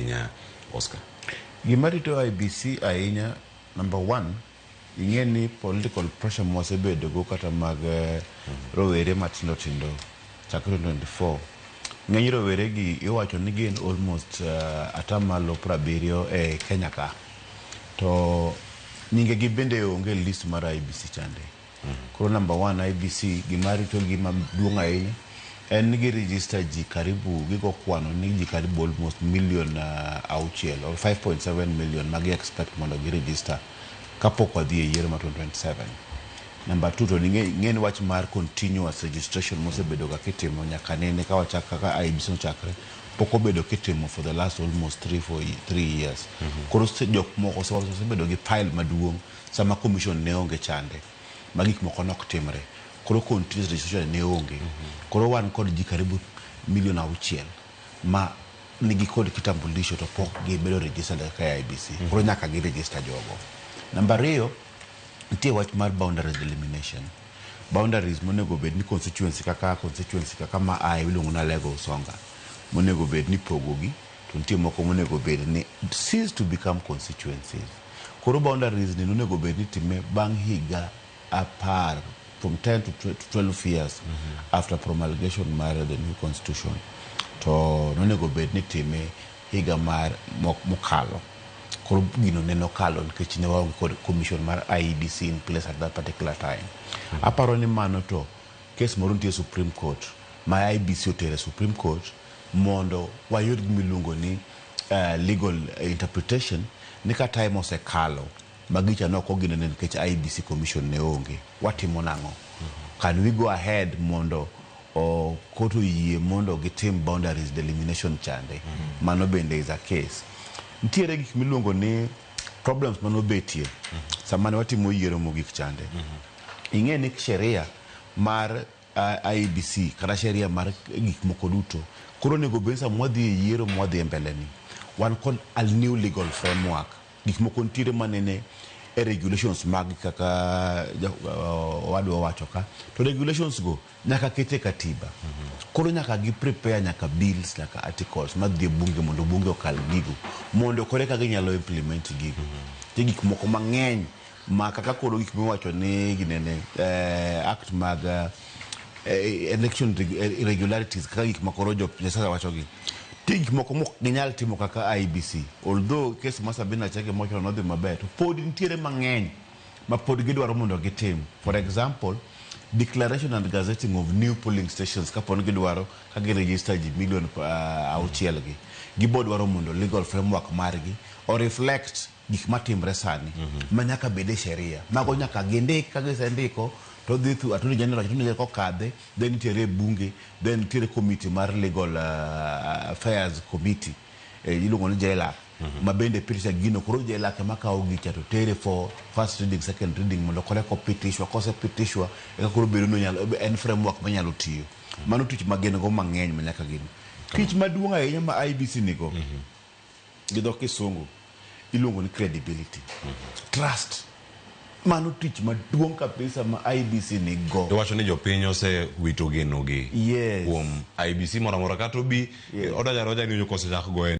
ahinya, Oscar? Gima rito IEBC ahinya, number one, ing'e ni political pressure mwasebedo go kata mag rowere matindo tindo chakre 2024. Ng'eny rowere gi iwacho ni gin almost 70% e Kenya ka. To nyinge gi bende onge list mar IEBC chande. Koro number one, IEBC gima rito gi maduong' ahinya en ni gi register ji karibu, gigo kwano ni ji karibu almost million 6 or 5.7 million ma gi expect mondo gi register kapok wadhi e yiero mar 2027. Number two, to ing'e ni wach mar continuous registration mosebedo ga kitimo nyaka nene ka wachak kaka IEBC nochakre pok obedo kitimo for the last almost 3 4 3 years. Koro jok moko osebedo gi pile maduong' sama commission ne onge chande ma gik moko nok timre. Koro continuous registration ne onge. Koro wan kod ji karibu million 6 ma nigi kod kitambulisho to pok gibedo registered kaka IEBC. Koro nyaka gi register jogo. Namba 2, nitie wach mar boundaries delimitation. Boundaries monego bed ni constituency kaka constituency kaka ma ae iluongo ni Alego Usonga monego bed ni pogogi, to nitie moko monego bed ni cease to become constituencies. Koro boundaries ni nonego bed ni time bang' higa 10, from 10 to 12 years after promulgation mar the new constitution, to nonego bed ni time higa mar mokalo. Koro gino ne nokalo nikech ne waonge kod commission mar IEBC in place at that particular time. Aparo ni mano to case moro nitie Supreme Court ma IEBC otere Supreme Court mondo wayud gima iluongo ni legal interpretation ni ka time osekalo ma gicha ne ok oginene nikech IEBC commission ne onge, watimo nang'o? Can we go ahead mondo o court oyie mondo gitim boundaries delimitation chande? Mano bende is a case. Nitiere gik miluongo ni problems manobetie sama ne watimo yiero mogik chande. Ing'e ni sheria mar IEBC kata sheria mar gik moko duto koro onego bed sama wadhi e yiero mwadhi e mbele ni wan kod a new legal framework. Gik moko nitiere manene e regulations mag kaka owadwa owacho ka, to regulations go nyaka ket e katiba. Koro nyaka gi prepare nyaka bills, nyaka articles madhi e bunge mondo bunge okal gigo mondo koro eka ginyalo implement gigo. Nitie gik moko mang'eny ma kaka koro gik miwacho ni ginene act mag election irregularities kaka gik ma koro josiasa wacho gi. Nitie gik moko mok ginyal timo kaka IEBC. Although case mar Sabina Chege mocho nodhi maber, to pod nitiere mang'eny ma pod gidwaro mondo gitim. For example, declaration and gazetting of new polling stations kapo ni gidwaro ka gi register ji million 6 gi. Gibo dwaro mondo legal framework margi o reflect gik matimre sani ma nyaka bed e sheria. Mago nyaka gindik, ka gisendiko to dhi through Attorney General, Attorney General kokadhe, then nitiere bunge, then nitiere committee mar legal affairs committee iluongo ni JLAC ma bende pitisha gino. Koro JLAC ema kawo gicha to tere for first reading, second reading mondo koro eka opitishwa. Kosepitishwa eka koro bedo ni en framework manyalo tiyo. Mano tich ma gin go mang'eny ma nyaka gin. Tich maduong' ahinya ma IEBC nigo gi dho kisungu iluongo ni credibility, trust. Mano tich maduong' kabisa ma IEBC nigo. Iwacho ni jopiny osewito genogi Yes. kuom IEBC moro amora kata obi odonjo adonja ni kosechak goye.